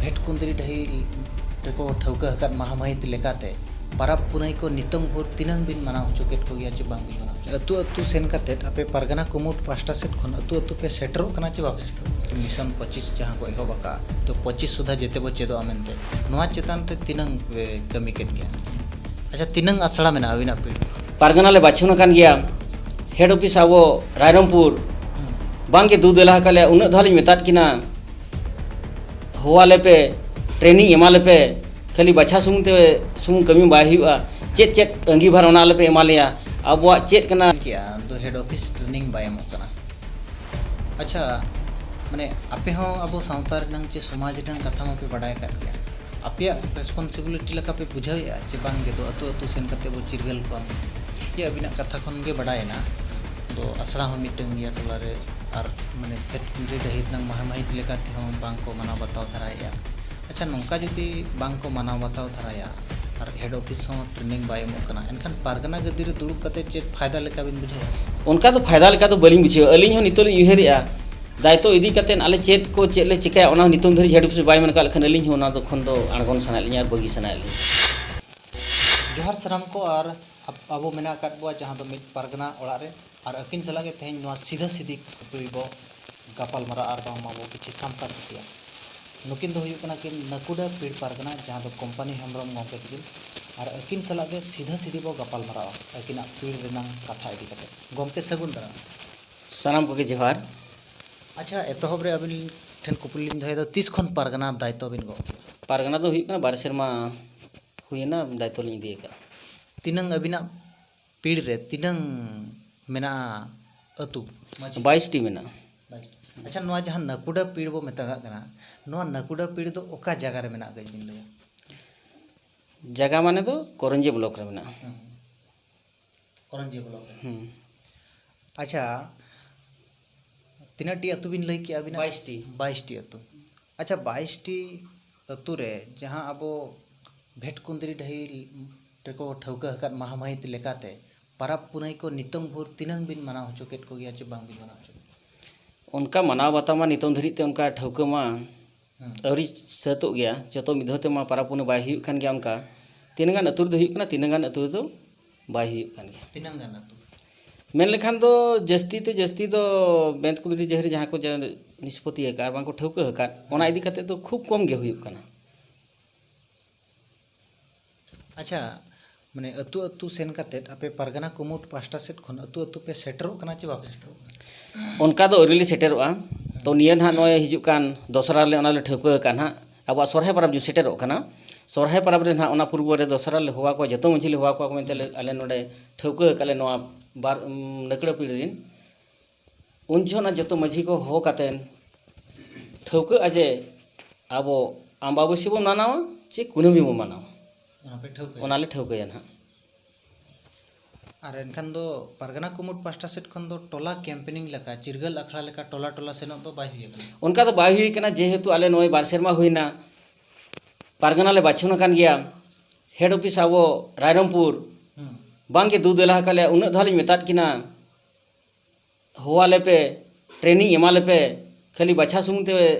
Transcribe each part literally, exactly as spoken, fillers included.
ᱵᱷᱮᱴᱠᱩᱸᱫᱽᱨᱤ ᱰᱟᱹᱦᱤ ᱨᱮᱠᱚ ᱴᱷᱟᱹᱣᱠᱟᱹ ᱟᱠᱟᱫ ᱢᱟᱦᱟ ᱢᱟᱹᱦᱤᱛ ᱞᱮᱠᱟᱛᱮ ᱯᱟᱨᱟᱵᱽ ᱯᱩᱱᱟᱹᱭ ᱠᱚ ᱱᱤᱛᱚᱝ ᱵᱷᱳᱨ ᱛᱤᱱᱟᱹᱝ ᱵᱤᱱ ᱢᱟᱱᱟᱣ ᱦᱚᱪᱚ ᱠᱮᱫ ᱠᱚᱜᱮᱭᱟ ᱪᱮ ᱵᱟᱝ ᱵᱤᱱ ᱢᱟᱱᱟᱣ ᱦᱚᱪᱚ? ᱟᱹᱛᱩ ᱟᱹᱛᱩ ᱥᱮᱱ ᱠᱟᱛᱮᱫ ᱟᱯᱮ ᱯᱟᱨᱜᱟᱱᱟ ᱠᱩᱢᱩᱴ ᱯᱟᱦᱴᱟ ᱥᱮᱫ ᱠᱷᱚᱱ ᱟᱹᱛᱩ ᱟᱹᱛᱩ ᱯᱮ ᱥᱮᱴᱮᱨᱚᱜ ᱠᱟᱱᱟ ᱪᱮ ᱵᱟᱯᱮ ᱥᱮᱴᱮᱨᱚᱜ ᱠᱟᱱᱟ? ᱢᱤᱥᱚᱱ ᱯᱚᱸᱪᱤᱥ ᱡᱟᱦᱟᱸ ᱠᱚ ᱮᱦᱚᱵ ᱟᱠᱟᱫᱼᱟ, ᱛᱚ ᱯᱚᱸᱪᱤᱥ ᱥᱩᱫᱷᱟ ᱡᱮᱛᱮ ᱵᱚ ᱪᱮᱫᱚᱜᱼᱟ ᱢᱮᱱᱛᱮ, ᱱᱚᱣᱟ ᱪᱮᱛᱟᱱ ᱨᱮ ᱛᱤᱱᱟᱹᱝ ᱯᱮ ᱠᱟᱹᱢᱤ ᱠᱮᱫ ᱜᱮᱭᱟ? ᱟᱪᱪᱷᱟ, ᱛᱤᱱᱟᱹᱝ ᱟᱥᱲᱟ ᱢᱮᱱᱟᱜᱼᱟ ᱟᱹᱵᱤᱱᱟᱜ ᱯᱤᱲ? ᱯᱟᱨᱜᱟᱱᱟ ᱞᱮ ᱵᱟᱪᱷᱚᱱ ᱟᱠᱟᱱ ᱜᱮᱭᱟ, ᱦᱮᱰ ᱚᱯᱷᱤᱥ ᱟᱵᱚ ᱨᱟᱭᱨᱚᱝᱯᱩᱨ᱾ ᱦᱩᱸ᱾ ᱵᱟᱝᱜᱮ ᱫᱩ ᱫᱮᱞᱟ ᱟᱠᱟᱫ ᱞᱮᱭᱟ, ᱩᱱᱟᱹᱜ ᱫᱷᱟᱣ ᱞᱤᱧ ᱢᱮᱛᱟᱫ ᱠᱤᱱᱟ, ᱦᱚᱦᱚ ᱟᱞᱮ ᱯᱮ, ᱴᱨᱮᱱᱤᱝ ᱮᱢᱟ ᱞᱮᱯᱮ, ᱠᱷᱟᱹᱞᱤ ᱵᱟᱪᱷᱟ ᱥᱩᱢᱩᱝ ᱛᱮ ᱥᱩᱢᱩᱝ ᱠᱟᱹᱢᱤ ᱵᱟᱭ ᱦᱩᱭᱩᱜᱼᱟ, ᱪᱮᱫ ᱪᱮᱫ ᱟᱺᱜᱤᱵᱷᱟᱨ ᱚᱱᱟ ᱟᱞᱮ ᱯᱮ ᱮᱢᱟ ᱞᱮᱭᱟ, ᱟᱵᱚᱣᱟᱜ ᱪᱮᱫ ᱠᱟᱱᱟ᱾ ᱠᱮᱜᱼᱟ, ᱫᱚ ᱦᱮᱰ ᱚᱯᱷᱤᱥ ᱴᱨᱮᱱᱤᱝ ᱵᱟᱭ ᱮᱢᱚᱜ ᱠᱟᱱᱟ᱾ ᱟᱪᱪᱷᱟ, ᱢᱟᱱᱮ ᱟᱯᱮ ᱦᱚᱸ ᱟᱵᱚ ᱥᱟᱶᱛᱟ ᱨᱮᱱᱟᱝ ᱪᱮ ᱥᱚᱢᱟᱡᱽ ᱨᱮᱱᱟᱝ ᱠᱟᱛᱷᱟ ᱢᱟᱯᱮ ᱵᱟᱰᱟᱭ ᱟᱠᱟᱫ ᱜᱮᱭᱟ, ᱟᱯᱮᱭᱟᱜ ᱨᱮᱥᱯᱚᱱᱥᱤᱵᱤᱞᱤᱴᱤ ᱞᱮᱠᱟ ᱯᱮ ᱵᱩᱡᱷᱟᱹᱣᱮᱫᱼᱟ ᱪᱮ ᱵᱟᱝ ᱜᱮ ᱫᱚ ᱟᱹᱛᱩ ᱟᱹᱛᱩ ᱥᱮᱱ ᱠᱟᱛᱮ ᱵᱚ ᱪᱤᱨᱜᱟᱹᱞ ᱠᱚᱣᱟ ᱢᱮᱱᱛᱮ? ᱪᱮ ᱟᱹᱵᱤᱱᱟᱜ ᱠᱟᱛᱷᱟ ᱠᱷᱚᱱ ᱜᱮ ᱵᱟᱰᱟᱭᱮᱱᱟ, ᱫᱚ ᱟᱥᱲᱟ ᱦᱚᱸ ᱢᱤᱫᱴᱟᱝ ᱜᱮᱭᱟ ᱴᱚᱞᱟ ᱨᱮ, ᱟᱨ ᱢᱟᱱᱮ ᱵᱷᱮᱴᱠᱩᱸᱫᱽᱨᱤ ᱰᱟᱹᱦᱤ ᱨᱮᱱᱟᱝ ᱢᱟᱦᱟ ᱢᱟᱹᱦᱤᱛ ᱞᱮᱠᱟ ᱛᱮᱦᱚᱸ ᱵᱟᱝ ᱠᱚ ᱢᱟᱱᱟᱣ ᱵᱟᱛᱟᱣ ᱫᱷᱟᱨᱟᱭᱮᱫᱼᱟ᱾ ᱟᱪᱪᱷᱟ, ᱱᱚᱝᱠᱟ ᱡᱩᱫᱤ ᱵᱟᱝ ᱠᱚ ᱢᱟᱱᱟᱣ ᱵᱟᱛᱟᱣ ᱫᱷᱟᱨᱟᱭᱟ ᱟᱨ ᱦᱮᱰ ᱚᱯᱷᱤᱥ ᱦᱚᱸ ᱴᱨᱮᱱᱤᱝ ᱵᱟᱭ ᱮᱢᱚᱜ ᱠᱟᱱᱟ, ᱮᱱᱠᱷᱟᱱ ᱯᱟᱨᱜᱟᱱᱟ ᱜᱟᱹᱫᱤ ᱨᱮ ᱫᱩᱲᱩᱵ ᱠᱟᱛᱮ ᱪᱮᱫ ᱯᱷᱟᱭᱫᱟ ᱞᱮᱠᱟ ᱵᱤᱱ ᱵᱩᱡᱷᱟᱹᱣᱟ? ᱚᱱᱠᱟ ᱫᱚ ᱯᱷᱟᱭᱫᱟ ᱞᱮᱠᱟ ᱫᱚ ᱵᱟᱹᱞᱤᱧ ᱵᱩᱡᱷᱟᱹᱣᱟ᱾ ᱟᱹᱞᱤᱧ ᱦᱚᱸ ᱱᱤᱛᱚᱜ ᱞᱤᱧ ᱩᱭᱦᱟᱹᱨᱮᱜᱼᱟ, ᱫᱟᱭᱤᱛᱛᱚ ᱤᱫᱤ ᱠᱟᱛᱮᱫ ᱟᱞᱮ ᱪᱮᱫ ᱠᱚ ᱪᱮᱫ ᱞᱮ ᱪᱤᱠᱟᱹᱭᱟ, ᱚᱱᱟ ᱦᱚᱸ ᱱᱤᱛᱚᱝ ᱫᱷᱟᱹᱨᱤᱡ ᱦᱮᱰ ᱚᱯᱷᱤᱥ ᱵᱟᱭ ᱢᱮᱱ ᱟᱠᱟᱫ ᱞᱮᱠᱷᱟᱱ ᱟᱹᱞᱤᱧ ᱦᱚᱸ ᱚᱱᱟ ᱫᱚ ᱠᱷᱚᱱ ᱫᱚ ᱟᱬᱜᱚᱱ ᱥᱟᱱᱟᱭᱮᱫ ᱞᱤᱧᱟ ᱟᱨ ᱵᱟᱹᱜᱤ ᱥᱟᱱᱟᱭᱮᱫ ᱞᱤᱧᱟ᱾ ᱡᱚᱦᱟᱨ ᱥᱟᱱᱟᱢ ᱠᱚ, ᱟᱨ ᱟᱵ-, ᱟᱵᱚ ᱢᱮᱱᱟᱜ ᱟᱠᱟᱫ ᱵᱚᱣᱟ ᱡᱟᱦᱟᱸ ᱫᱚ ᱢᱤᱫ ᱯᱟᱨᱜᱟᱱᱟ ᱚᱲᱟᱜ ᱨᱮ, ᱟᱨ ᱟᱹᱠᱤᱱ ᱥᱟᱞᱟᱜ ᱜᱮ ᱛᱮᱦᱮᱧ ᱱᱚᱣᱟ ᱥᱤᱫᱷᱟᱹ ᱥᱤᱫᱷᱤ ᱠᱩᱠᱞᱤ ᱵᱚ ᱜᱟᱯᱟᱞ ᱢᱟᱨᱟᱣᱟ ᱟᱨ ᱵᱟᱝᱢᱟ ᱵᱚ ᱠᱤᱪᱷᱤ ᱥᱟᱢᱠᱟ ᱥᱟᱹᱠᱷᱤᱭᱟ᱾ ᱱᱩᱠᱤᱱ ᱫᱚ ᱦᱩᱭᱩᱜ ᱠᱟᱱᱟ ᱠᱤᱱ ᱱᱟᱹᱠᱩᱰᱟ ᱯᱤᱲ ᱯᱟᱨᱜᱟᱱᱟ, ᱡᱟᱦᱟᱸ ᱫᱚ ᱠᱚᱢᱯᱟᱱᱤ ᱦᱮᱢᱵᱨᱚᱢ ᱜᱚᱢᱠᱮ ᱛᱟᱹᱠᱤᱱ, ᱟᱨ ᱟᱹᱠᱤᱱ ᱥᱟᱞᱟᱜ ᱜᱮ ᱥᱤᱫᱷᱟᱹ ᱥᱤᱫᱷᱤ ᱵᱚ ᱜᱟᱯᱟᱞ ᱢᱟᱨᱟᱣᱟ ᱟᱹᱠᱤᱱᱟᱜ ᱯᱤᱲ ᱨᱮᱱᱟᱝ ᱠᱟᱛᱷᱟ ᱤᱫᱤ ᱠᱟᱛᱮ᱾ ᱜᱚᱢᱠᱮ, ᱥᱟᱹᱜᱩᱱ ᱫᱟᱨᱟᱢ᱾ ᱥᱟᱱᱟᱢ ᱠᱚᱜᱮ ᱡᱚᱦᱟᱨ᱾ ᱟᱪᱪᱷᱟ, ᱮᱛᱚᱦᱚᱵ ᱨᱮ ᱟᱹᱵᱤᱱ ᱴᱷᱮᱱ ᱠᱩᱠᱞᱤ ᱞᱤᱧ ᱫᱚᱦᱚᱭᱮᱫᱟ, ᱛᱤᱥ ᱠᱷᱚᱱ ᱯᱟᱨᱜᱟᱱᱟ ᱫᱟᱭᱤᱛᱛᱚ ᱵᱤᱱ ᱜᱚᱜ ᱠᱮᱫᱟ? ᱯᱟᱨᱜᱟᱱᱟ ᱫᱚ ᱦᱩᱭᱩᱜ ᱠᱟᱱᱟ ᱵᱟᱨ ᱥᱮᱨᱢᱟ ᱦᱩᱭᱮᱱᱟ ᱫᱟᱭᱤᱛᱛᱚ ᱞᱤᱧ ᱤᱫᱤ ᱟᱠᱟᱫᱼᱟ᱾ ᱛᱤᱱᱟᱹᱝ ᱟᱹᱵᱤᱱᱟᱜ ᱯᱤᱲ ᱨᱮ ᱛᱤᱱᱟᱹᱝ ᱢᱮᱱᱟᱜᱼᱟ ᱟᱹᱛᱩ? ᱢᱟᱹᱡᱷᱤ? ᱵᱟᱭᱤᱥ ᱴᱤ ᱢᱮᱱᱟᱜᱼᱟ᱾ ᱵᱟᱭᱤᱥ ᱴᱤ᱾ ᱟᱪᱪᱷᱟ, ᱱᱚᱣᱟ ᱡᱟᱦᱟᱸ ᱱᱟᱹᱠᱩᱰᱟ ᱯᱤᱲ ᱵᱚ ᱢᱮᱛᱟᱜᱟᱜ ᱠᱟᱱᱟ, ᱱᱚᱣᱟ ᱱᱟᱹᱠᱩᱰᱟ ᱯᱤᱲ ᱫᱚ ᱚᱠᱟ ᱡᱟᱭᱜᱟ ᱨᱮ ᱢᱮᱱᱟᱜᱼᱟ ᱠᱟᱹᱡ ᱵᱤᱱ ᱞᱟᱹᱭᱟ? ᱡᱟᱭᱜᱟ ᱢᱟᱱᱮ ᱫᱚ ᱠᱚᱨᱚᱧᱡᱤᱭᱟᱹ ᱵᱞᱚᱠ ᱨᱮ ᱢᱮᱱᱟᱜᱼᱟ᱾ ᱦᱩᱸ᱾ ᱠᱚᱨᱚᱧᱡᱤᱭᱟᱹ ᱵᱞᱚᱠ ᱨᱮ᱾ ᱦᱩᱸ᱾ ᱟᱪᱪᱷᱟ, ᱛᱤᱱᱟᱹᱜ ᱴᱤ ᱟᱹᱛᱩ ᱵᱤᱱ ᱞᱟᱹᱭ ᱠᱮᱜᱼᱟ ᱟᱹᱵᱤᱱᱟᱜ? ᱵᱟᱭᱤᱥ ᱴᱤ᱾ ᱵᱟᱭᱤᱥ ᱴᱤ ᱟᱹᱛᱩ᱾ ᱟᱪᱪᱷᱟ, ᱵᱟᱭᱤᱥ ᱴᱤ ᱟᱹᱛᱩ ᱨᱮ ᱡᱟᱦᱟᱸ ᱟᱵᱚ ᱵᱷᱮᱴᱠᱩᱸᱫᱽᱨᱤ ᱰᱟᱹᱦᱤ ᱨᱮᱠᱚ ᱴᱷᱟᱹᱣᱠᱟᱹ ᱟᱠᱟᱫ ᱢᱟᱦᱟ ᱢᱟᱹᱦᱤᱛ ᱞᱮᱠᱟᱛᱮ ᱯᱟᱨᱟᱵᱽ ᱯᱩᱱᱟᱹᱭ ᱠᱚ ᱱᱤᱛᱚᱝ ᱵᱷᱳᱨ ᱛᱤᱱᱟᱹᱝ ᱵᱤᱱ ᱢᱟᱱᱟᱣ ᱦᱚᱪᱚ ᱠᱮᱫ ᱠᱚᱜᱮᱭᱟ ᱪᱮ ᱵᱟᱝ ᱵᱤᱱ ᱢᱟᱱᱟᱣ ᱦᱚᱪᱚ ᱠᱮᱫ? ᱚᱱᱠᱟ ᱢᱟᱱᱟᱣ ᱵᱟᱛᱟᱣ ᱢᱟ ᱱᱤᱛᱚᱝ ᱫᱷᱟᱹᱨᱤᱡ ᱛᱮ ᱚᱱᱠᱟ ᱴᱷᱟᱹᱣᱠᱟᱹ ᱢᱟ ᱟᱹᱣᱨᱤ ᱥᱟᱹᱛᱚᱜ ᱜᱮᱭᱟ, ᱡᱚᱛᱚ ᱢᱤᱫ ᱫᱷᱟᱣ ᱛᱮᱢᱟ ᱯᱟᱨᱟᱵᱽ ᱯᱩᱱᱟᱹᱭ ᱵᱟᱭ ᱦᱩᱭᱩᱜ ᱠᱟᱱ ᱜᱮᱭᱟ᱾ ᱚᱱᱠᱟ ᱛᱤᱱᱟᱹᱜ ᱜᱟᱱ ᱟᱹᱛᱩ ᱨᱮᱫᱚ ᱦᱩᱭᱩᱜ ᱠᱟᱱᱟ, ᱛᱤᱱᱟᱹᱜ ᱜᱟᱱ ᱟᱹᱛᱩ ᱨᱮᱫᱚ ᱵᱟᱭ ᱦᱩᱭᱩᱜ ᱠᱟᱱ ᱜᱮᱭᱟ᱾ ᱛᱤᱱᱟᱹᱜ ᱜᱟᱱ ᱟᱹᱛᱩ? ᱢᱮᱱ ᱞᱮᱠᱷᱟᱱ ᱫᱚ ᱡᱟᱹᱥᱛᱤ ᱛᱮ ᱡᱟᱹᱥᱛᱤ ᱫᱚ ᱵᱮᱸᱫᱽ ᱠᱩᱲᱤ ᱡᱟᱦᱮᱨ ᱡᱟᱦᱟᱸ ᱠᱚ ᱡᱟ-, ᱱᱤᱥᱯᱚᱛᱤ ᱟᱠᱟᱫ ᱟᱨ ᱵᱟᱝ ᱠᱚ ᱴᱷᱟᱹᱣᱠᱟᱹ ᱟᱠᱟᱫ, ᱚᱱᱟ ᱤᱫᱤ ᱠᱟᱛᱮ ᱫᱚ ᱠᱷᱩᱵ ᱠᱚᱢ ᱜᱮ ᱦᱩᱭᱩᱜ ᱠᱟᱱᱟ᱾ ᱟᱪᱪᱷᱟ, ᱢᱟᱱᱮ ᱟᱹᱛᱩ ᱟᱹᱛᱩ ᱥᱮᱱ ᱠᱟᱛᱮᱫ ᱟᱯᱮ ᱯᱟᱨᱜᱟᱱᱟ ᱠᱩᱢᱩᱴ ᱯᱟᱦᱴᱟ ᱥᱮᱫ ᱠᱷᱚᱱ ᱟᱹᱛᱩ ᱟᱹᱛᱩ ᱯᱮ ᱥᱮᱴᱮᱨᱚᱜ ᱠᱟᱱᱟ ᱪᱮ ᱵᱟᱯᱮ ᱥᱮᱴᱮᱨᱚᱜ ᱠᱟᱱᱟ? ᱚᱱᱠᱟ ᱫᱚ ᱟᱹᱣᱨᱤ ᱞᱮ ᱥᱮᱴᱮᱨᱚᱜᱼᱟ᱾ ᱛᱚ ᱱᱤᱭᱟᱹ ᱱᱟᱦᱟᱜ ᱱᱚᱜᱼᱚᱭ ᱦᱤᱡᱩᱜ ᱠᱟᱱ ᱫᱚᱥᱨᱟ ᱨᱮ ᱚᱱᱟ ᱞᱮ ᱴᱷᱟᱹᱣᱠᱟᱹ ᱟᱠᱟᱫ ᱱᱟᱦᱟᱜ, ᱟᱵᱚᱣᱟᱜ ᱥᱚᱨᱦᱟᱭ ᱯᱚᱨᱚᱵᱽ ᱡᱩᱫᱤ ᱥᱮᱴᱮᱨᱚᱜ ᱠᱟᱱᱟ, ᱥᱚᱨᱦᱟᱭ ᱯᱚᱨᱚᱵᱽ ᱨᱮ ᱱᱟᱦᱟᱜ ᱚᱱᱟ ᱯᱩᱨᱵᱚ ᱨᱮ ᱫᱚᱥᱨᱟ ᱞᱮ ᱦᱚᱦᱚ ᱟᱠᱚᱣᱟ, ᱡᱚᱛᱚ ᱢᱟᱹᱡᱷᱤ ᱞᱮ ᱦᱚᱦᱚ ᱟᱠᱚᱣᱟ ᱠᱚ ᱢᱮᱱᱛᱮ ᱞᱮ, ᱟᱞᱮ ᱱᱚᱰᱮ ᱴᱷᱟᱹᱣᱠᱟᱹ ᱟᱠᱟᱫ ᱞᱮ ᱱᱚᱣᱟ ᱵᱟᱨ, ᱩᱢ, ᱱᱟᱹᱠᱲᱟᱹ ᱯᱤᱲ ᱨᱮᱱ᱾ ᱩᱱ ᱡᱚᱦᱚᱜ ᱚᱱᱟ ᱡᱚᱛᱚ ᱢᱟᱹᱡᱷᱤ ᱠᱚ ᱦᱚᱦᱚ ᱠᱟᱛᱮᱫ ᱴᱷᱟᱹᱣᱠᱟᱹᱜᱼᱟ ᱡᱮ ᱟᱵᱚ ᱟᱢᱵᱟᱵᱟᱹᱥᱭᱟᱹ ᱵᱚᱱ ᱢᱟᱱᱟᱣᱟ ᱪᱮ ᱠᱩᱱᱟᱹᱢᱤ ᱵᱚᱱ ᱢᱟᱱᱟᱣᱟ, ᱚᱱᱟ ᱯᱮ ᱴᱷᱟᱹᱣᱠᱟᱹᱭᱟ? ᱚᱱᱟ ᱞᱮ ᱴᱷᱟᱹᱣᱠᱟᱹᱭᱟ ᱱᱟᱦᱟᱜ᱾ ᱟᱨ ᱮᱱᱠᱷᱟᱱ ᱫᱚ ᱯᱟᱨᱜᱟᱱᱟ ᱠᱩᱢᱩᱴ ᱯᱟᱦᱴᱟ ᱥᱮᱫ ᱠᱷᱚᱱ ᱫᱚ ᱴᱚᱞᱟ ᱠᱮᱢᱯᱮᱱᱤᱝ ᱞᱮᱠᱟ, ᱪᱤᱨᱜᱟᱹᱞ ᱟᱠᱷᱲᱟ ᱞᱮᱠᱟ ᱴᱚᱞᱟ ᱴᱚᱞᱟ ᱥᱮᱱᱚᱜ ᱫᱚ ᱵᱟᱭ ᱦᱩᱭ ᱟᱠᱟᱱᱟ? ᱚᱱᱠᱟ ᱫᱚ ᱵᱟᱭ ᱦᱩᱭ ᱟᱠᱟᱱᱟ, ᱡᱮᱦᱮᱛᱩ ᱟᱞᱮ ᱱᱚᱜᱼᱚᱭ ᱵᱟᱨ ᱥᱮᱨᱢᱟ ᱦᱩᱭᱱᱟ, ᱯᱟᱨᱜᱟᱱᱟ ᱞᱮ ᱵᱟᱪᱷᱚᱱ ᱟᱠᱟᱱ ᱜᱮᱭᱟ, ᱦᱮᱰ ᱚᱯᱷᱤᱥ ᱟᱵᱚ ᱨᱟᱭᱨᱚᱝᱯᱩᱨ ᱦᱩᱸ᱾ ᱵᱟᱝᱜᱮ ᱫᱩ ᱫᱮᱞᱟ ᱟᱠᱟᱫ ᱞᱮᱭᱟ᱾ ᱩᱱᱟᱹᱜ ᱫᱷᱟᱣ ᱞᱤᱧ ᱢᱮᱛᱟᱫ ᱠᱤᱱᱟ, ᱦᱚᱦᱚ ᱟᱞᱮ ᱯᱮ, ᱴᱨᱮᱱᱤᱝ ᱮᱢᱟ ᱞᱮᱯᱮ, ᱠᱷᱟᱹᱞᱤ ᱵᱟᱪᱷᱟ ᱥᱩᱢᱩᱝ ᱛᱮ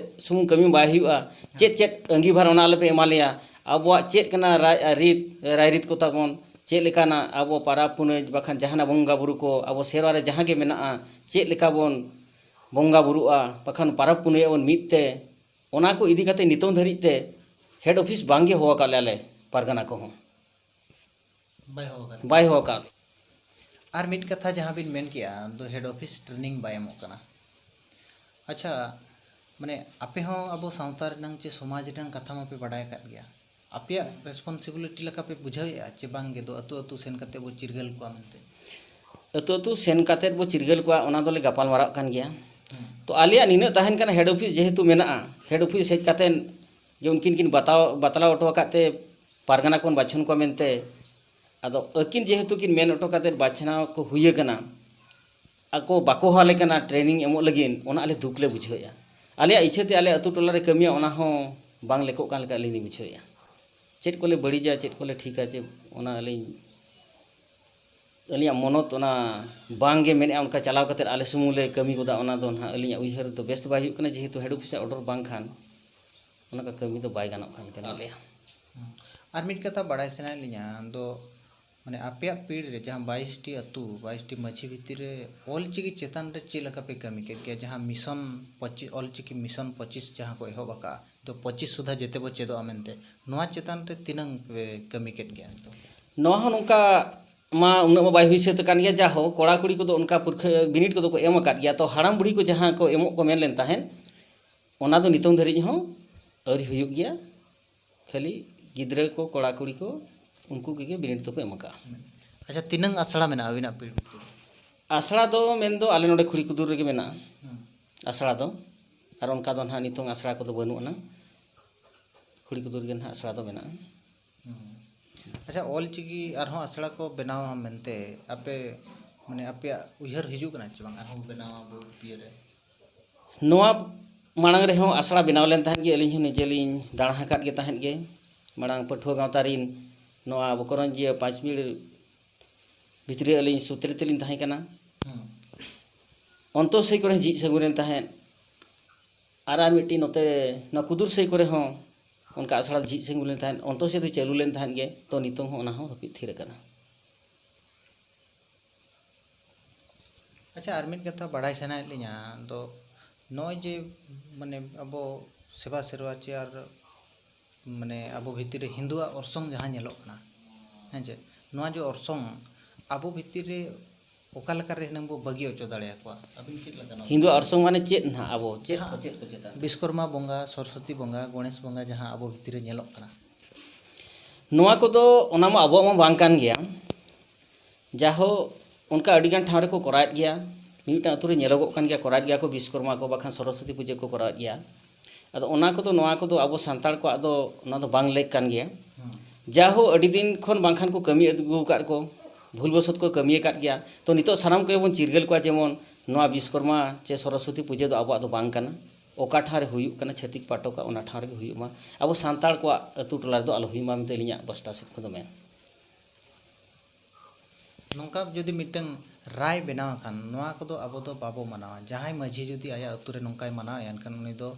ᱥᱩᱢᱩᱝ ᱠᱟᱹᱢᱤ ᱵᱟᱭ ᱦᱩᱭᱩᱜᱼᱟ᱾ ᱪᱮᱫ ᱪᱮᱫ ᱟᱺᱜᱤᱵᱷᱟᱨ ᱚᱱᱟ ᱟᱞᱮ ᱯᱮ ᱮᱢᱟ ᱞᱮᱭᱟ, ᱟᱵᱚᱣᱟᱜ ᱪᱮᱫ ᱠᱟᱱᱟ ᱨᱟᱭ ᱨᱤᱛ, ᱨᱟᱭᱨᱤᱛ ᱠᱚ ᱛᱟᱵᱚᱱ, ᱪᱮᱫ ᱞᱮᱠᱟᱱᱟᱜ ᱟᱵᱚ ᱯᱟᱨᱟᱵᱽ ᱯᱩᱱᱟᱹᱭ ᱵᱟᱠᱷᱟᱱ ᱡᱟᱦᱟᱱᱟᱜ ᱵᱚᱸᱜᱟ ᱵᱩᱨᱩ ᱠᱚ ᱟᱵᱚ ᱥᱮᱨᱣᱟ ᱨᱮ ᱡᱟᱦᱟᱸ ᱜᱮ ᱢᱮᱱᱟᱜᱼᱟ, ᱪᱮᱫ ᱞᱮᱠᱟ ᱵᱚᱱ ᱵᱚᱸᱜᱟ ᱵᱩᱨᱩᱜᱼᱟ, ᱵᱟᱠᱷᱟᱱ ᱯᱟᱨᱟᱵᱽ ᱯᱩᱱᱟᱹᱭ ᱟᱵᱚᱱ ᱢᱤᱫ ᱛᱮ, ᱚᱱᱟ ᱠᱚ ᱤᱫᱤ ᱠᱟᱛᱮ ᱱᱤᱛᱚᱝ ᱫᱷᱟᱹᱨᱤᱡ ᱛᱮ ᱦᱮᱰ ᱚᱯᱷᱤᱥ ᱵᱟᱝ ᱜᱮ ᱦᱚᱦᱚ ᱟᱠᱟᱫ ᱞᱮᱭᱟ ᱟᱞᱮ ᱯᱟᱨᱜᱟᱱᱟ ᱠᱚᱦᱚᱸ᱾ ᱵᱟᱭ ᱦᱚᱦᱚ ᱟᱠᱟᱫ᱾ ᱵᱟᱭ ᱦᱚᱦᱚ ᱟᱠᱟᱫ᱾ ᱟᱨ ᱢᱤᱫ ᱠᱟᱛᱷᱟ ᱡᱟᱦᱟᱸ ᱵᱤᱱ ᱢᱮᱱ ᱠᱮᱜᱼᱟ, ᱫᱚ ᱦᱮᱰ ᱚᱯᱷᱤᱥ ᱴᱨᱮᱱᱤᱝ ᱵᱟᱭ ᱮᱢᱚᱜ ᱠᱟᱱᱟ᱾ ᱟᱪᱪᱷᱟ, ᱢᱟᱱᱮ ᱟᱯᱮ ᱦᱚᱸ ᱟᱵᱚ ᱥᱟᱶᱛᱟ ᱨᱮᱱᱟᱝ ᱪᱮ ᱥᱚᱢᱟᱡᱽ ᱨᱮᱱᱟᱝ ᱠᱟᱛᱷᱟ ᱢᱟᱯᱮ ᱵᱟᱰᱟᱭ ᱟᱠᱟᱫ ᱜᱮᱭᱟ, ᱟᱯᱮᱭᱟᱜ ᱨᱮᱥᱯᱚᱱᱥᱤᱵᱤᱞᱤᱴᱤ ᱞᱮᱠᱟ ᱯᱮ ᱵᱩᱡᱷᱟᱹᱣᱮᱫᱼᱟ ᱪᱮ ᱵᱟᱝ ᱜᱮ ᱫᱚ ᱟᱹᱛᱩ ᱟᱹᱛᱩ ᱥᱮᱱ ᱠᱟᱛᱮ ᱵᱚ ᱪᱤᱨᱜᱟᱹᱞ ᱠᱚᱣᱟ ᱢᱮᱱᱛᱮ? ᱟᱹᱛᱩ ᱟᱹᱛᱩ ᱥᱮᱱ ᱠᱟᱛᱮ ᱵᱚ ᱪᱤᱨᱜᱟᱹᱞ ᱠᱚᱣᱟ, ᱚᱱᱟ ᱫᱚᱞᱮ ᱜᱟᱯᱟᱞ ᱢᱟᱨᱟᱜ ᱠᱟᱱ ᱜᱮᱭᱟ᱾ ᱦᱩᱸ᱾ ᱛᱚ ᱟᱞᱮᱭᱟᱜ ᱱᱤᱱᱟᱹᱜ ᱛᱟᱦᱮᱱ ᱠᱟᱱᱟ, ᱦᱮᱰ ᱚᱯᱷᱤᱥ ᱡᱮᱦᱮᱛᱩ ᱢᱮᱱᱟᱜᱼᱟ, ᱦᱮᱰ ᱚᱯᱷᱤᱥ ᱦᱮᱡ ᱠᱟᱛᱮ ᱡᱮ ᱩᱱᱠᱤᱱ ᱠᱤᱱ ᱵᱟᱛᱟᱣ, ᱵᱟᱛᱞᱟᱣ ᱦᱚᱴᱚ ᱟᱠᱟᱫ ᱛᱮ ᱯᱟᱨᱜᱟᱱᱟ ᱠᱚᱵᱚᱱ ᱵᱟᱪᱷᱚᱱ ᱠᱚᱣᱟ ᱢᱮᱱᱛᱮ, ᱟᱫᱚ ᱟᱹᱠᱤᱱ ᱡᱮᱦᱮᱛᱩ ᱠᱤᱱ ᱢᱮᱱ ᱦᱚᱴᱚ ᱠᱟᱛᱮ ᱵᱟᱪᱷᱱᱟᱣ ᱠᱚ ᱦᱩᱭ ᱟᱠᱟᱱᱟ, ᱟᱠᱚ ᱵᱟᱠᱚ ᱦᱚᱦᱚ ᱟᱞᱮ ᱠᱟᱱᱟ ᱴᱨᱮᱱᱤᱝ ᱮᱢᱚᱜ ᱞᱟᱹᱜᱤᱫ, ᱚᱱᱟ ᱟᱞᱮ ᱫᱩᱠ ᱞᱮ ᱵᱩᱡᱷᱟᱹᱣᱮᱫᱼᱟ᱾ ᱟᱞᱮᱭᱟᱜ ᱤᱪᱪᱷᱟᱹ ᱛᱮ ᱟᱞᱮ ᱟᱹᱛᱩ ᱴᱚᱞᱟ ᱨᱮ ᱠᱟᱹᱢᱤᱭᱟ, ᱚᱱᱟ ᱦᱚᱸ ᱵᱟᱝ ᱞᱮᱠᱚᱜ ᱠᱟᱱ ᱞᱮᱠᱟ ᱟᱹᱞᱤᱧ ᱞᱤᱧ ᱵᱩᱡᱷᱟᱹᱣᱮᱫᱼᱟ᱾ ᱪᱮᱫ ᱠᱚᱞᱮ ᱵᱟᱹᱲᱤᱡᱟ, ᱪᱮᱫ ᱠᱚᱞᱮ ᱴᱷᱤᱠᱟ, ᱪᱮᱫ, ᱚᱱᱟ ᱟᱹᱞᱤᱧ, ᱟᱹᱞᱤᱧᱟᱜ ᱢᱚᱱᱚᱛ ᱚᱱᱟ ᱵᱟᱝ ᱜᱮ ᱢᱮᱱᱮᱫᱼᱟ᱾ ᱚᱱᱠᱟ ᱪᱟᱞᱟᱣ ᱠᱟᱛᱮ ᱟᱞᱮ ᱥᱩᱢᱩᱝ ᱞᱮ ᱠᱟᱹᱢᱤ ᱜᱚᱫᱟ, ᱚᱱᱟ ᱫᱚ ᱱᱟᱦᱟᱜ ᱟᱹᱞᱤᱧᱟᱜ ᱩᱭᱦᱟᱹᱨ ᱫᱚ ᱵᱮᱥ ᱫᱚ ᱵᱟᱭ ᱦᱩᱭᱩᱜ ᱠᱟᱱᱟ, ᱡᱮᱦᱮᱛᱩ ᱦᱮᱰ ᱚᱯᱷᱤᱥᱟᱜ ᱚᱰᱟᱨ ᱵᱟᱝᱠᱷᱟᱱ ᱚᱱᱟ ᱠᱚ ᱠᱟᱹᱢᱤ ᱫᱚ ᱵᱟᱭ ᱜᱟᱱᱚᱜ ᱠᱟᱱ ᱛᱟᱞᱮᱭᱟ᱾ ᱦᱩᱸ᱾ ᱟᱨ ᱢᱤᱫ ᱠᱟᱛᱷᱟ ᱵᱟᱲᱟᱭ ᱥᱟᱱᱟᱭᱮᱫ ᱞᱤᱧᱟ, ᱫᱚ ᱢᱟᱱᱮ ᱟᱯᱮᱭᱟᱜ ᱯᱤᱲ ᱨᱮ ᱡᱟᱦᱟᱸ ᱵᱟᱭᱤᱥ ᱴᱤ ᱟᱹᱛᱩ, ᱵᱟᱭᱤᱥ ᱴᱤ ᱢᱟᱹᱡᱷᱤ ᱵᱷᱤᱛᱤᱨ ᱨᱮ ᱚᱞᱪᱤᱠᱤ ᱪᱮᱛᱟᱱ ᱨᱮ ᱪᱮᱫ ᱞᱮᱠᱟ ᱯᱮ ᱠᱟᱹᱢᱤ ᱠᱮᱫ ᱜᱮᱭᱟ? ᱡᱟᱦᱟᱸ mission ᱯᱚᱸᱪᱤᱥ, ᱚᱞᱪᱤᱠᱤ mission ᱯᱚᱸᱪᱤᱥ ᱡᱟᱦᱟᱸ ᱠᱚ ᱮᱦᱚᱵ ᱟᱠᱟᱫᱼᱟ, ᱫᱚ ᱯᱚᱸᱪᱤᱥ ᱥᱩᱫᱷᱟ ᱡᱮᱛᱮ ᱵᱚ ᱪᱮᱫᱚᱜᱼᱟ ᱢᱮᱱᱛᱮ, ᱱᱚᱣᱟ ᱪᱮᱛᱟᱱ ᱨᱮ ᱛᱤᱱᱟᱹᱝ ᱯᱮ ᱠᱟᱹᱢᱤ ᱠᱮᱫ ᱜᱮᱭᱟ ᱱᱤᱛᱚᱜ? ᱱᱚᱣᱟ ᱦᱚᱸ ᱱᱚᱝᱠᱟ ᱢᱟ ᱩᱱᱟᱹᱜ ᱢᱟ ᱵᱟᱭ ᱦᱩᱭ ᱥᱟᱹᱛ ᱟᱠᱟᱱ ᱜᱮᱭᱟ, ᱡᱟᱦᱳ ᱠᱚᱲᱟ ᱠᱩᱲᱤ ᱠᱚᱫᱚ ᱚᱱᱠᱟ ᱯᱩᱨᱠᱷᱟᱹ ᱵᱤᱱᱤᱰ ᱠᱚᱫᱚ ᱠᱚ ᱮᱢ ᱟᱠᱟᱫ ᱜᱮᱭᱟ, ᱛᱚ ᱦᱟᱲᱟᱢ ᱵᱩᱲᱦᱤ ᱠᱚ ᱡᱟᱦᱟᱸ ᱠᱚ ᱮᱢᱚᱜ ᱠᱚ ᱢᱮᱱ ᱞᱮᱱ ᱛᱟᱦᱮᱸᱫ, ᱚᱱᱟ ᱫᱚ ᱱᱤᱛᱚᱝ ᱫᱷᱟᱹᱨᱤᱡ ᱦᱚᱸ ᱟᱹᱣᱨᱤ ᱦᱩᱭᱩᱜ ᱜᱮᱭᱟ᱾ ᱠᱷᱟᱹᱞᱤ ᱜᱤᱫᱽᱨᱟᱹ ᱠᱚ, ᱠᱚᱲᱟ ᱠᱩᱲᱤ ᱠᱚ, ᱩᱱᱠᱩ ᱠᱚᱜᱮ ᱵᱤᱱᱤᱰ ᱫᱚᱠᱚ ᱮᱢ ᱟᱠᱟᱫᱼᱟ᱾ ᱟᱪᱪᱷᱟ, ᱛᱤᱱᱟᱹᱝ ᱟᱥᱲᱟ ᱢᱮᱱᱟᱜᱼᱟ ᱟᱹᱵᱤᱱᱟᱜ ᱯᱤᱲ ᱵᱷᱤᱛᱤᱨ ᱨᱮ? ᱟᱥᱲᱟ ᱫᱚ ᱢᱮᱱᱫᱚ ᱟᱞᱮ ᱱᱚᱰᱮ ᱠᱷᱩᱲᱤ ᱠᱩᱫᱩᱨ ᱨᱮᱜᱮ ᱢᱮᱱᱟᱜᱼᱟ᱾ ᱦᱩᱸ᱾ ᱟᱥᱲᱟ ᱫᱚ, ᱟᱨ ᱚᱱᱠᱟ ᱫᱚ ᱱᱟᱦᱟᱜ ᱱᱤᱛᱚᱝ ᱟᱥᱲᱟ ᱠᱚᱫᱚ ᱵᱟᱹᱱᱩᱜ ᱟᱱᱟ᱾ ᱠᱷᱩᱲᱤ ᱠᱩᱫᱩᱨ ᱨᱮᱜᱮ ᱱᱟᱦᱟᱜ ᱟᱥᱲᱟ ᱫᱚ ᱢᱮᱱᱟᱜᱼᱟ᱾ ᱦᱩᱸ᱾ ᱟᱪᱪᱷᱟ, ᱚᱞᱪᱤᱠᱤ ᱟᱨᱦᱚᱸ ᱟᱥᱲᱟ ᱠᱚ ᱵᱮᱱᱟᱣᱟ ᱢᱮᱱᱛᱮ ᱟᱯᱮ, ᱢᱟᱱᱮ, ᱟᱯᱮᱭᱟᱜ ᱩᱭᱦᱟᱹᱨ ᱦᱤᱡᱩᱜ ᱠᱟᱱᱟ ᱪᱮ ᱵᱟᱝ, ᱟᱨᱦᱚᱸ ᱵᱮᱱᱟᱣᱟ ᱵᱚ ᱤᱭᱟᱹ ᱨᱮ? ᱱᱚᱣᱟ ᱢᱟᱲᱟᱝ ᱨᱮᱦᱚᱸ ᱟᱥᱲᱟ ᱵᱮᱱᱟᱣ ᱞᱮᱱ ᱛᱟᱦᱮᱸᱫ ᱜᱮ, ᱟᱹᱞᱤᱧ ᱦᱚᱸ ᱱᱤᱡᱮ ᱞᱤᱧ ᱫᱟᱬᱟ ᱟᱠᱟᱫ ᱜᱮ ᱛᱟᱦᱮᱸᱫ ᱜᱮ᱾ ᱢᱟᱲᱟᱝ ᱯᱟᱹᱴᱷᱩᱣᱟᱹ ᱜᱟᱶᱛᱟ ᱨᱤᱱ ᱱᱚᱣᱟ ᱵᱚᱠᱚᱨᱚᱧᱡᱤᱭᱟᱹ ᱯᱟᱸᱪ ᱢᱤᱲ ᱵᱷᱤᱛᱨᱤ ᱟᱹᱞᱤᱧ ᱥᱩᱛᱨᱮ ᱛᱮᱞᱤᱧ ᱛᱟᱦᱮᱸ ᱠᱟᱱᱟ᱾ ᱦᱩᱸ᱾ ᱚᱱᱛᱚ ᱥᱮᱭ ᱠᱚᱨᱮ ᱡᱷᱤᱡ ᱥᱟᱹᱜᱩᱱ ᱞᱮᱱ ᱛᱟᱦᱮᱸᱫ, ᱟᱨ ᱟᱨ ᱢᱤᱫᱴᱤᱡ ᱱᱚᱛᱮ ᱱᱚᱣᱟ ᱠᱩᱫᱩᱨ ᱥᱮᱭ ᱠᱚᱨᱮ ᱦᱚᱸ ᱚᱱᱠᱟ ᱟᱥᱲᱟ ᱡᱷᱤᱡ ᱥᱟᱹᱜᱩᱱ ᱞᱮᱱ ᱛᱟᱦᱮᱸᱫ, ᱚᱱᱛᱚ ᱥᱮᱭ ᱫᱚ ᱪᱟᱹᱞᱩ ᱞᱮᱱ ᱛᱟᱦᱮᱸᱫ ᱜᱮ, ᱛᱚ ᱱᱤᱛᱚᱝ ᱦᱚᱸ ᱚᱱᱟ ᱦᱚᱸ ᱦᱟᱹᱯᱤᱫ ᱛᱷᱤᱨ ᱟᱠᱟᱱᱟ᱾ ᱟᱪᱪᱷᱟ, ᱟᱨ ᱢᱤᱫ ᱠᱟᱛᱷᱟ ᱵᱟᱲᱟᱭ ᱥᱟᱱᱟᱭᱮᱫ ᱞᱤᱧᱟ, ᱫᱚ ᱱᱚᱜᱼᱚᱭ ᱡᱮ, ᱢᱟᱱᱮ, ᱟᱵᱚ ᱥᱮᱵᱟ ᱥᱮᱨᱣᱟ ᱪᱮ ᱟᱨ, ᱢᱟᱱᱮ, ᱟᱵᱚ ᱵᱷᱤᱛᱤᱨ ᱨᱮ ᱦᱤᱱᱫᱩᱣᱟᱜ ᱚᱨᱥᱚᱝ ᱡᱟᱦᱟᱸ ᱧᱮᱞᱚᱜ ᱠᱟᱱᱟ, ᱦᱮᱸ ᱪᱮ, ᱱᱚᱣᱟ ᱡᱮ ᱚᱨᱥᱚᱝ ᱟᱵᱚ ᱵᱷᱤᱛᱤᱨ ᱨᱮ ᱚᱠᱟ ᱞᱮᱠᱟ ᱨᱮ ᱦᱩᱱᱟᱹᱝ ᱵᱚ ᱵᱟᱹᱜᱤ ᱦᱚᱪᱚ ᱫᱟᱲᱮᱭᱟᱠᱚᱣᱟ? ᱟᱹᱵᱤᱱ ᱪᱮᱫ ᱞᱮᱠᱟ ᱱᱚᱣᱟ ᱦᱤᱱᱫᱩᱣᱟᱜ ᱚᱨᱥᱚᱝ ᱢᱟᱱᱮ ᱪᱮᱫ ᱱᱟᱦᱟᱜ? ᱟᱵᱚ ᱪᱮᱫ ᱠᱚ, ᱡᱟᱦᱟᱸ ᱪᱮᱫ ᱠᱚ ᱪᱮᱛᱟᱱ ᱨᱮ? ᱵᱤᱥᱠᱚᱨᱢᱟ ᱵᱚᱸᱜᱟ, ᱥᱚᱨᱚᱥᱚᱛᱤ ᱵᱚᱸᱜᱟ, ᱜᱚᱬᱮᱥ ᱵᱚᱸᱜᱟ ᱡᱟᱦᱟᱸ ᱟᱵᱚ ᱵᱷᱤᱛᱤᱨ ᱨᱮ ᱧᱮᱞᱚᱜ ᱠᱟᱱᱟ᱾ ᱱᱚᱣᱟ ᱠᱚᱫᱚ ᱚᱱᱟ ᱢᱟ ᱟᱵᱚᱣᱟᱜ ᱢᱟ ᱵᱟᱝ ᱠᱟᱱ ᱜᱮᱭᱟ᱾ ᱡᱟᱦᱳ, ᱚᱱᱠᱟ ᱟᱹᱰᱤᱜᱟᱱ ᱴᱷᱟᱶ ᱨᱮᱠᱚ ᱠᱚᱨᱟᱣᱮᱫ ᱜᱮᱭᱟ᱾ ᱢᱤᱢᱤᱫᱴᱟᱝ ᱟᱹᱛᱩ ᱨᱮ ᱧᱮᱞᱚᱜᱚᱜ ᱠᱟᱱ ᱜᱮᱭᱟ, ᱠᱚᱨᱟᱣᱮᱫ ᱜᱮᱭᱟ ᱠᱚ, ᱵᱤᱥᱠᱚᱨᱢᱟ ᱠᱚ ᱵᱟᱠᱷᱟᱱ ᱥᱚᱨᱚᱥᱚᱛᱤ ᱯᱩᱡᱟᱹ ᱠᱚ ᱠᱚᱨᱟᱣᱮᱫ ᱜᱮᱭᱟ᱾ ᱟᱫᱚ ᱚᱱᱟ ᱠᱚᱫᱚ, ᱱᱚᱣᱟ ᱠᱚᱫᱚ ᱟᱵᱚ ᱥᱟᱱᱛᱟᱲ ᱠᱚᱣᱟᱜ ᱫᱚ ᱚᱱᱟ ᱫᱚ ᱵᱟᱝ ᱞᱮᱠ ᱠᱟᱱ ᱜᱮᱭᱟ᱾ ᱦᱩᱸ᱾ ᱡᱟᱦᱳ, ᱟᱹᱰᱤ ᱫᱤᱱ ᱠᱷᱚᱱ ᱵᱟᱝᱠᱷᱟᱱ ᱠᱚ ᱠᱟᱹᱢᱤ ᱟᱹᱜᱩ ᱟᱠᱟᱫ ᱠᱚ, ᱵᱷᱩᱞ ᱵᱚᱥᱚᱛ ᱠᱚ ᱠᱟᱹᱢᱤ ᱟᱠᱟᱫ ᱜᱮᱭᱟ᱾ ᱛᱚ ᱱᱤᱛᱚᱜ ᱥᱟᱱᱟᱢ ᱠᱚᱜᱮ ᱵᱚᱱ ᱪᱤᱨᱜᱟᱹᱞ ᱠᱚᱣᱟ, ᱡᱮᱢᱚᱱ ᱱᱚᱣᱟ ᱵᱤᱥᱠᱚᱨᱢᱟ ᱪᱮ ᱥᱚᱨᱚᱥᱚᱛᱤ ᱯᱩᱡᱟᱹ ᱫᱚ ᱟᱵᱚᱣᱟᱜ ᱫᱚ ᱵᱟᱝ ᱠᱟᱱᱟ᱾ ᱚᱠᱟ ᱴᱷᱟᱶ ᱨᱮ ᱦᱩᱭᱩᱜ ᱠᱟᱱᱟ ᱪᱷᱟᱹᱛᱤᱠ ᱯᱟᱴᱚᱠᱟᱜ, ᱚᱱᱟ ᱴᱷᱟᱶ ᱨᱮᱜᱮ ᱦᱩᱭᱩᱜ ᱢᱟ᱾ ᱟᱵᱚ ᱥᱟᱱᱛᱟᱲ ᱠᱚᱣᱟᱜ ᱟᱹᱛᱩ ᱴᱚᱞᱟ ᱨᱮᱫᱚ ᱟᱞᱚ ᱦᱩᱭᱩᱜ ᱢᱟ ᱢᱮᱱᱛᱮ ᱟᱹᱞᱤᱧᱟᱜ ᱯᱟᱥᱴᱟ ᱥᱮᱫ ᱠᱷᱚᱱ ᱫᱚ ᱢᱮᱱ᱾ ᱱᱚᱝᱠᱟ ᱡᱩᱫᱤ ᱢᱤᱫᱴᱟᱝ ᱨᱟᱭ ᱵᱮᱱᱟᱣ ᱟᱠᱟᱱ, ᱱᱚᱣᱟ ᱠᱚᱫᱚ ᱟᱵᱚ ᱫᱚ ᱵᱟᱵᱚ ᱢᱟᱱᱟᱣᱟ᱾ ᱡᱟᱦᱟᱸᱭ ᱢᱟᱹᱡᱷᱤ ᱡᱩᱫᱤ ᱟᱭᱟᱜ ᱟᱹᱛᱩ ᱨᱮ ᱱᱚᱝᱠᱟᱭ ᱢᱟᱱᱟᱣᱮᱫᱼᱟ, ᱮᱱᱠᱷᱟᱱ ᱩᱱᱤ ᱫᱚ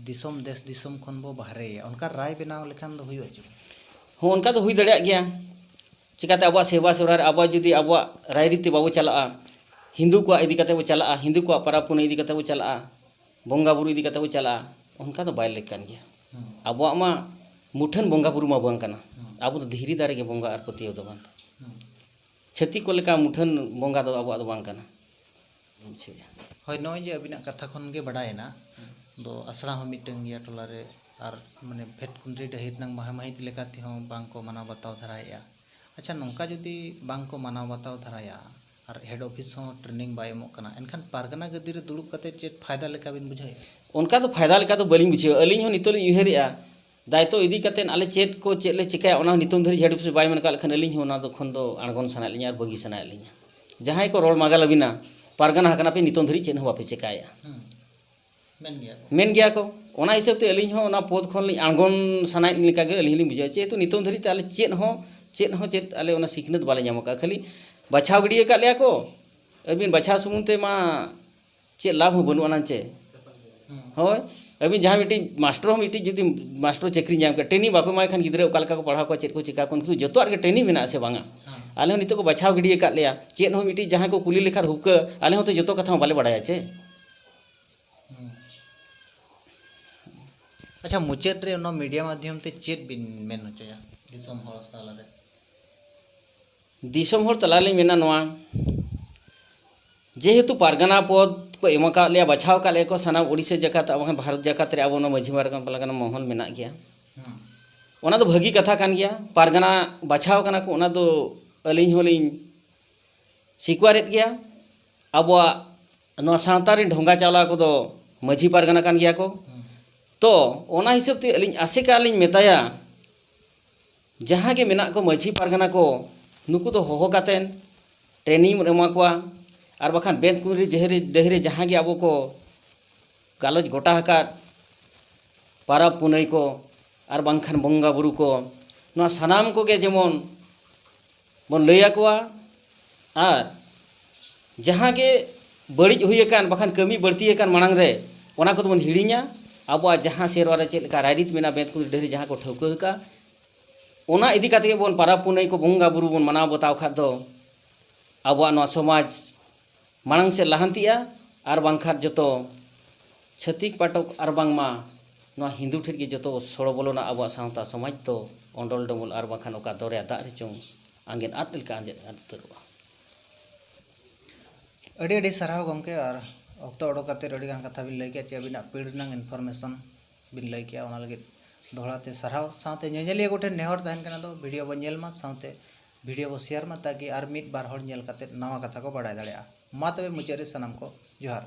ᱫᱤᱥᱚᱢ, ᱫᱮᱥ ᱫᱤᱥᱚᱢ ᱠᱷᱚᱱ ᱵᱚ ᱵᱟᱦᱨᱮᱭᱟ, ᱚᱱᱠᱟ ᱨᱟᱭ ᱵᱮᱱᱟᱣ ᱞᱮᱠᱷᱟᱱ ᱫᱚ ᱦᱩᱭᱩᱜᱼᱟ ᱪᱮ ᱵᱟᱝ? ᱦᱚᱸ, ᱚᱱᱠᱟ ᱫᱚ ᱦᱩᱭ ᱫᱟᱲᱮᱭᱟᱜ ᱜᱮᱭᱟ᱾ ᱪᱤᱠᱟᱹᱛᱮ ᱟᱵᱚᱣᱟᱜ ᱥᱮᱵᱟ ᱥᱮᱵᱟ ᱨᱮ ᱟᱵᱚᱣᱟᱜ ᱡᱩᱫᱤ ᱟᱵᱚᱣᱟᱜ ᱨᱟᱭᱨᱤᱛᱤ ᱵᱟᱵᱚ ᱪᱟᱞᱟᱜᱼᱟ, ᱦᱤᱱᱫᱩ ᱠᱚᱣᱟᱜ ᱤᱫᱤ ᱠᱟᱛᱮ ᱵᱚ ᱪᱟᱞᱟᱜᱼᱟ, ᱦᱤᱱᱫᱩ ᱠᱚᱣᱟᱜ ᱯᱚᱨᱚᱵᱽ ᱯᱩᱱᱟᱹᱭ ᱤᱫᱤ ᱠᱟᱛᱮ ᱵᱚ ᱪᱟᱞᱟᱜᱼᱟ, ᱵᱚᱸᱜᱟ ᱵᱩᱨᱩ ᱤᱫᱤ ᱠᱟᱛᱮ ᱵᱚ ᱪᱟᱞᱟᱜᱼᱟ, ᱚᱱᱠᱟ ᱫᱚ ᱵᱟᱭ ᱞᱮᱠ ᱠᱟᱱ ᱜᱮᱭᱟ᱾ ᱦᱩᱸ᱾ ᱟᱵᱚᱣᱟᱜ ᱢᱟ ᱢᱩᱴᱷᱟᱹᱱ ᱵᱚᱸᱜᱟ ᱵᱩᱨᱩ ᱢᱟ ᱵᱟᱝ ᱠᱟᱱᱟ᱾ ᱦᱩᱸ᱾ ᱟᱵᱚ ᱫᱚ ᱫᱷᱤᱨᱤ ᱫᱟᱨᱮ ᱜᱮ ᱵᱚᱸᱜᱟ ᱟᱨ ᱯᱟᱹᱛᱭᱟᱹᱣ ᱫᱚ ᱵᱟᱝ᱾ ᱦᱩᱸ᱾ ᱪᱷᱟᱹᱛᱤᱠ ᱠᱚ ᱞᱮᱠᱟ ᱢᱩᱴᱷᱟᱹᱱ ᱵᱚᱸᱜᱟ ᱫᱚ ᱟᱵᱚᱣᱟᱜ ᱫᱚ ᱵᱟᱝ ᱠᱟᱱᱟ᱾ ᱵᱩᱡᱷᱟᱹᱣ᱾ ᱦᱳᱭ, ᱱᱚᱜᱼᱚᱭ ᱡᱮ ᱟᱹᱵᱤᱱᱟᱜ ᱠᱟᱛᱷᱟ ᱠᱷᱚᱱ ᱜᱮ ᱵᱟᱰᱟᱭᱮᱱᱟ, ᱫᱚ ᱟᱥᱲᱟ ᱦᱚᱸ ᱢᱤᱫᱴᱟᱝ ᱜᱮᱭᱟ ᱴᱚᱞᱟ ᱨᱮ, ᱟᱨ ᱢᱟᱱᱮ ᱵᱷᱮᱫᱽ ᱠᱩᱸᱫᱽᱨᱤ ᱰᱟᱹᱦᱤ ᱨᱮᱱᱟᱝ ᱢᱟᱦᱟ ᱢᱟᱹᱦᱤᱛ ᱞᱮᱠᱟ ᱛᱮᱦᱚᱸ ᱵᱟᱝ ᱠᱚ ᱢᱟᱱᱟᱣ ᱵᱟᱛᱟᱣ ᱫᱷᱟᱨᱟᱭᱮᱫᱼᱟ᱾ ᱟᱪᱪᱷᱟ, ᱱᱚᱝᱠᱟ ᱡᱩᱫᱤ ᱵᱟᱝ ᱠᱚ ᱢᱟᱱᱟᱣ ᱵᱟᱛᱟᱣ ᱫᱷᱟᱨᱟᱭᱟ, ᱟᱨ ᱦᱮᱰ ᱚᱯᱷᱤᱥ ᱦᱚᱸ ᱴᱨᱮᱱᱤᱝ ᱵᱟᱭ ᱮᱢᱚᱜ ᱠᱟᱱᱟ, ᱮᱱᱠᱷᱟᱱ ᱯᱟᱨᱜᱟᱱᱟ ᱜᱟᱹᱫᱤ ᱨᱮ ᱫᱩᱲᱩᱵ ᱠᱟᱛᱮ ᱪᱮᱫ ᱯᱷᱟᱭᱫᱟ ᱞᱮᱠᱟ ᱵᱤᱱ ᱵᱩᱡᱷᱟᱹᱣᱮᱫᱼᱟ? ᱚᱱᱠᱟ ᱫᱚ ᱯᱷᱟᱭᱫᱟ ᱞᱮᱠᱟ ᱫᱚ ᱵᱟᱹᱞᱤᱧ ᱵᱩᱡᱷᱟᱹᱣᱟ᱾ ᱟᱹᱞᱤᱧ ᱦᱚᱸ ᱱᱤᱛᱚᱜ ᱞᱤᱧ ᱩᱭᱦᱟᱹᱨᱮᱫᱼᱟ, ᱫᱟᱭᱤᱛᱛᱚ ᱤᱫᱤ ᱠᱟᱛᱮᱫ ᱟᱞᱮ ᱪᱮᱫ ᱠᱚ ᱪᱮᱫ ᱞᱮ ᱪᱤᱠᱟᱹᱭᱟ, ᱚᱱᱟ ᱦᱚᱸ ᱱᱤᱛᱚᱝ ᱫᱷᱟᱹᱨᱤᱡ ᱦᱮᱰ ᱚᱯᱷᱤᱥ ᱨᱮ ᱵᱟᱭ ᱢᱮᱱ ᱟᱠᱟᱫ ᱞᱮᱠᱷᱟᱱ ᱟᱹᱞᱤᱧ ᱦᱚᱸ ᱚᱱᱟ ᱫᱚ ᱠᱷᱚᱱ ᱫᱚ ᱟᱬᱜᱚᱱ ᱥᱟᱱᱟᱭᱮᱫ ᱞᱤᱧᱟ ᱟᱨ ᱵᱟᱹᱜᱤ ᱥᱟᱱᱟᱭᱮᱫ ᱞᱤᱧᱟ᱾ ᱡᱟᱦᱟᱸᱭ ᱠᱚ ᱨᱚᱲ ᱢᱟᱜᱟᱞ ᱟᱹᱵᱤᱱᱟ, ᱯᱟᱨᱜᱟᱱᱟ ᱟᱠᱟᱱᱟ ᱯᱮ, ᱱᱤᱛᱚᱝ ᱫᱷᱟᱹᱨᱤᱡ ᱪᱮᱫ ᱦᱚᱸ ᱵᱟᱯᱮ ᱪᱤᱠᱟᱹᱭᱮᱫᱼᱟ᱾ ᱦᱩᱸ᱾ ᱢᱮᱱ ᱜᱮᱭᱟ ᱠᱚ᱾ ᱢᱮᱱ ᱜᱮᱭᱟ ᱠᱚ᱾ ᱚᱱᱟ ᱦᱤᱥᱟᱹᱵ ᱛᱮ ᱟᱹᱞᱤᱧ ᱦᱚᱸ ᱚᱱᱟ ᱯᱚᱫᱽ ᱠᱷᱚᱱ ᱞᱤᱧ ᱟᱬᱜᱚᱱ ᱥᱟᱱᱟᱭᱮᱫ ᱞᱤᱧ ᱞᱮᱠᱟ ᱜᱮ ᱟᱹᱞᱤᱧ ᱦᱚᱸᱞᱤᱧ ᱵᱩᱡᱷᱟᱹᱣᱟ᱾ ᱡᱮᱦᱮᱛᱩ ᱱᱤᱛᱚᱝ ᱫᱷᱟᱹᱨᱤᱡ ᱛᱮ ᱟᱞᱮ ᱪᱮᱫ ᱦᱚᱸ, ᱪᱮᱫ ᱦᱚᱸ ᱪᱮᱫ ᱟᱞᱮ ᱚᱱᱟ ᱥᱤᱠᱷᱱᱟᱹᱛ ᱵᱟᱞᱮ ᱧᱟᱢ ᱟᱠᱟᱫᱼᱟ᱾ ᱠᱷᱟᱹᱞᱤ ᱵᱟᱪᱷᱟᱣ ᱜᱤᱰᱤ ᱟᱠᱟᱫ ᱞᱮᱭᱟ ᱠᱚ, ᱟᱹᱵᱤᱱ ᱵᱟᱪᱷᱟᱣ ᱥᱩᱢᱩᱝ ᱛᱮ ᱢᱟ ᱪᱮᱫ ᱞᱟᱵᱷ ᱦᱚᱸ ᱵᱟᱹᱱᱩᱜ ᱟᱱᱟᱝ ᱪᱮ? ᱦᱩᱸ᱾ ᱦᱳᱭ, ᱟᱹᱵᱤᱱ ᱡᱟᱦᱟᱸ ᱢᱤᱫᱴᱤᱡ ᱢᱟᱥᱴᱟᱨ ᱦᱚᱸ ᱢᱤᱫᱴᱤᱡ ᱡᱩᱫᱤ ᱢᱟᱥᱴᱟᱨ ᱪᱟᱹᱠᱨᱤ ᱧᱟᱢ ᱠᱮᱭᱟ, ᱴᱨᱮᱱᱤᱝ ᱵᱟᱠᱚ ᱮᱢᱟᱭ ᱠᱷᱟᱱ ᱜᱤᱫᱽᱨᱟᱹ ᱚᱠᱟ ᱞᱮᱠᱟ ᱠᱚ ᱯᱟᱲᱦᱟᱣ ᱠᱚᱣᱟ, ᱪᱮᱫ ᱠᱚ ᱪᱤᱠᱟ ᱠᱚᱣᱟ, ᱩᱱᱠᱩ ᱡᱚᱛᱚᱣᱟᱜ ᱨᱮᱜᱮ ᱴᱨᱮᱱᱤᱝ ᱢᱮᱱᱟᱜᱼᱟ ᱥᱮ ᱵᱟᱝᱟ? ᱦᱮᱸ᱾ ᱟᱞᱮ ᱦᱚᱸ ᱱᱤᱛᱚᱜ ᱠᱚ ᱵᱟᱪᱷᱟᱣ ᱜᱤᱰᱤ ᱟᱠᱟᱫ ᱞᱮᱭᱟ, ᱪᱮᱫ ᱦᱚᱸ ᱢᱤᱫᱴᱤᱡ ᱡᱟᱦᱟᱸᱭ ᱠᱚ ᱠᱩᱞᱤ ᱞᱮᱠᱷᱟᱱ ᱦᱩᱠᱟᱹ, ᱟᱞᱮ ᱦᱚᱸ ᱛᱚ ᱡᱚᱛᱚ ᱠᱟᱛᱷᱟ ᱦᱚᱸ ᱵᱟᱞᱮ ᱵᱟᱲᱟᱭᱟ ᱪᱮ? ᱦᱩᱸ᱾ ᱟᱪᱪᱷᱟ, ᱢᱩᱪᱟᱹᱫ ᱨᱮ ᱱᱚᱣᱟ ᱢᱤᱰᱤᱭᱟ ᱢᱟᱫᱽᱫᱷᱚᱢ ᱛᱮ ᱪᱮᱫ ᱵᱤᱱ ᱢᱮᱱ ᱦᱚᱪᱚᱭᱟ ᱫᱤᱥᱚᱢ ᱦᱚᱲ ᱛᱟᱞᱟᱨᱮ? ᱫᱤᱥᱚᱢ ᱦᱚᱲ ᱛᱟᱞᱟ ᱨᱮᱞᱤᱧ ᱢᱮᱱᱟ ᱱᱚᱣᱟ, ᱡᱮᱦᱮᱛᱩ ᱯᱟᱨᱜᱟᱱᱟ ᱯᱚᱫᱽ ᱠᱚ ᱮᱢ ᱟᱠᱟᱫ ᱞᱮᱭᱟ, ᱵᱟᱪᱷᱟᱣ ᱟᱠᱟᱫ ᱞᱮᱭᱟ ᱠᱚ ᱥᱟᱱᱟᱢ ᱳᱰᱤᱥᱟ ᱡᱟᱠᱟᱛ, ᱟᱵᱚ ᱵᱷᱟᱨᱚᱛ ᱡᱟᱠᱟᱛ ᱨᱮ ᱟᱵᱚ ᱱᱚᱣᱟ ᱢᱟᱹᱡᱷᱤ ᱯᱟᱨᱜᱟᱱᱟ ᱢᱚᱦᱚᱞ ᱢᱮᱱᱟᱜ ᱜᱮᱭᱟ᱾ ᱦᱩᱸ᱾ ᱚᱱᱟ ᱫᱚ ᱵᱷᱟᱹᱜᱤ ᱠᱟᱛᱷᱟ ᱠᱟᱱ ᱜᱮᱭᱟ, ᱯᱟᱨᱜᱟᱱᱟ ᱵᱟᱪᱷᱟᱣ ᱠᱟᱱᱟ ᱠᱚ, ᱚᱱᱟ ᱫᱚ ᱟᱹᱞᱤᱧ ᱦᱚᱸᱞᱤᱧ ᱥᱤᱠᱣᱟᱨᱮᱫ ᱜᱮᱭᱟ᱾ ᱟᱵᱚᱣᱟᱜ ᱱᱚᱣᱟ ᱥᱟᱶᱛᱟ ᱨᱮᱱ ᱰᱷᱚᱸᱜᱟ ᱪᱟᱣᱞᱟ ᱠᱚᱫᱚ ᱢᱟᱹᱡᱷᱤ ᱯᱟᱨᱜᱟᱱᱟ ᱠᱟᱱ ᱜᱮᱭᱟ ᱠᱚ᱾ ᱦᱩᱸ᱾ ᱛᱚ, ᱚᱱᱟ ᱦᱤᱥᱟᱹᱵ ᱛᱮ ᱟᱹᱞᱤᱧ ᱟᱥᱮᱠᱟ ᱞᱤᱧ ᱢᱮᱛᱟᱭᱟ, ᱡᱟᱦᱟᱸ ᱜᱮ ᱢᱮᱱᱟᱜ ᱠᱚ ᱢᱟᱹᱡᱷᱤ ᱯᱟᱨᱜᱟᱱᱟ ᱠᱚ, ᱱᱩᱠᱩ ᱫᱚ ᱦᱚᱦᱚ ᱠᱟᱛᱮᱱ ᱴᱨᱮᱱᱤᱝ ᱵᱚᱱ ᱮᱢᱟ ᱠᱚᱣᱟ, ᱟᱨ ᱵᱟᱠᱷᱟᱱ ᱵᱮᱸᱛ ᱠᱩᱸᱫᱽᱨᱤ ᱡᱟᱦᱮᱨ ᱰᱟᱹᱦᱤ ᱨᱮ ᱡᱟᱦᱟᱸ ᱜᱮ ᱟᱵᱚ ᱠᱚ ᱜᱟᱞᱚᱪ ᱜᱚᱴᱟ ᱟᱠᱟᱫ ᱯᱟᱨᱟᱵᱽ ᱯᱩᱱᱟᱹᱭ ᱠᱚ ᱟᱨ ᱵᱟᱝᱠᱷᱟᱱ ᱵᱚᱸᱜᱟ ᱵᱩᱨᱩ ᱠᱚ, ᱱᱚᱣᱟ ᱥᱟᱱᱟᱢ ᱠᱚᱜᱮ ᱡᱮᱢᱚᱱ ᱵᱚᱱ ᱞᱟᱹᱭ ᱟᱠᱚᱣᱟ᱾ ᱟᱨ ᱡᱟᱦᱟᱸ ᱜᱮ ᱵᱟᱹᱲᱤᱡ ᱦᱩᱭ ᱟᱠᱟᱱ, ᱵᱟᱠᱷᱟᱱ ᱠᱟᱹᱢᱤ ᱵᱟᱹᱲᱛᱤ ᱟᱠᱟᱱ ᱢᱟᱲᱟᱝ ᱨᱮ, ᱚᱱᱟ ᱠᱚᱫᱚ ᱵᱚᱱ ᱦᱤᱲᱤᱧᱟ᱾ ᱟᱵᱚᱣᱟᱜ ᱡᱟᱦᱟᱸ ᱥᱮᱨᱣᱟ ᱨᱮ ᱪᱮᱫ ᱞᱮᱠᱟ ᱨᱟᱭᱨᱤᱛ ᱢᱮᱱᱟᱜᱼᱟ, ᱵᱮᱫ ᱠᱚ ᱰᱟᱹᱦᱨᱤ ᱡᱟᱦᱟᱸ ᱠᱚ ᱴᱷᱟᱹᱣᱠᱟᱹ ᱟᱠᱟᱫᱼᱟ, ᱚᱱᱟ ᱤᱫᱤ ᱠᱟᱛᱮ ᱜᱮᱵᱚᱱ ᱯᱟᱨᱟᱵᱽ ᱯᱩᱱᱟᱹᱭ ᱠᱚ, ᱵᱚᱸᱜᱟ ᱵᱩᱨᱩ ᱵᱚᱱ ᱢᱟᱱᱟᱣ ᱵᱟᱛᱟᱣ ᱠᱷᱟᱱ ᱫᱚ ᱟᱵᱚᱣᱟᱜ ᱱᱚᱣᱟ ᱥᱚᱢᱟᱡᱽ ᱢᱟᱲᱟᱝ ᱥᱮᱫ ᱞᱟᱦᱟᱱᱛᱤᱜᱼᱟ᱾ ᱟᱨ ᱵᱟᱝᱠᱷᱟᱱ ᱡᱚᱛᱚ ᱪᱷᱟᱹᱛᱤᱠ ᱯᱟᱴᱚᱠ ᱟᱨ ᱵᱟᱝᱢᱟ ᱱᱚᱣᱟ ᱦᱤᱱᱫᱩ ᱴᱷᱮᱱ ᱜᱮ ᱡᱚᱛᱚ ᱥᱚᱲᱚ ᱵᱚᱞᱚᱱᱟ, ᱟᱵᱚᱣᱟᱜ ᱥᱟᱶᱛᱟ ᱥᱚᱢᱟᱡᱽ ᱫᱚ ᱚᱸᱰᱚᱞ ᱰᱚᱢᱚᱞ ᱟᱨ ᱵᱟᱝᱠᱷᱟᱱ ᱚᱠᱟ ᱫᱚᱨᱭᱟ ᱫᱟᱜ ᱨᱮᱪᱚᱝ ᱟᱸᱡᱮᱫ ᱟᱫ ᱞᱮᱠᱟ ᱟᱸᱡᱮᱫ ᱟᱫ ᱩᱛᱟᱹᱨᱚᱜᱼᱟ᱾ ᱟᱹᱰᱤ ᱟᱹᱰᱤ ᱥᱟᱨᱦᱟᱣ ᱜᱚᱢᱠᱮ, ᱟᱨ ᱚᱠᱛᱚ ᱚᱰᱚᱠ ᱠᱟᱛᱮ ᱟᱹᱰᱤ ᱜᱟᱱ ᱠᱟᱛᱷᱟ ᱵᱤᱱ ᱞᱟᱹᱭ ᱠᱮᱫᱼᱟ, ᱪᱮ ᱟᱹᱵᱤᱱᱟᱜ ᱯᱤᱲ ᱨᱮᱱᱟᱜ ᱤᱱᱯᱷᱚᱨᱢᱮᱥᱚᱱ ᱵᱤᱱ ᱞᱟᱹᱭ ᱠᱮᱫᱼᱟ, ᱚᱱᱟ ᱞᱟᱹᱜᱤᱫ ᱫᱚᱦᱲᱟ ᱛᱮ ᱥᱟᱨᱦᱟᱣ᱾ ᱥᱟᱶᱛᱮ ᱧᱮᱧᱮᱞᱤᱭᱟᱹ ᱠᱚᱴᱷᱮᱱ ᱱᱮᱦᱚᱨ ᱛᱟᱦᱮᱱ ᱠᱟᱱᱟ ᱫᱚ ᱵᱷᱤᱰᱤᱭᱳ ᱵᱚᱱ ᱧᱮᱞ ᱢᱟ, ᱥᱟᱶᱛᱮ ᱵᱷᱤᱰᱤᱭᱳ ᱵᱚ ᱥᱮᱭᱟᱨ ᱢᱟ, ᱛᱟᱠᱤ ᱟᱨ ᱢᱤᱫ ᱵᱟᱨ ᱦᱚᱲ ᱧᱮᱞ ᱠᱟᱛᱮ ᱱᱟᱣᱟ ᱠᱟᱛᱷᱟ ᱠᱚ ᱵᱟᱲᱟᱭ ᱫᱟᱲᱮᱭᱟᱜᱼᱟ᱾ ᱢᱟ ᱛᱚᱵᱮ ᱢᱩᱪᱟᱹᱫ ᱨᱮ ᱥᱟᱱᱟᱢ ᱠᱚ ᱡᱚᱦᱟᱨ᱾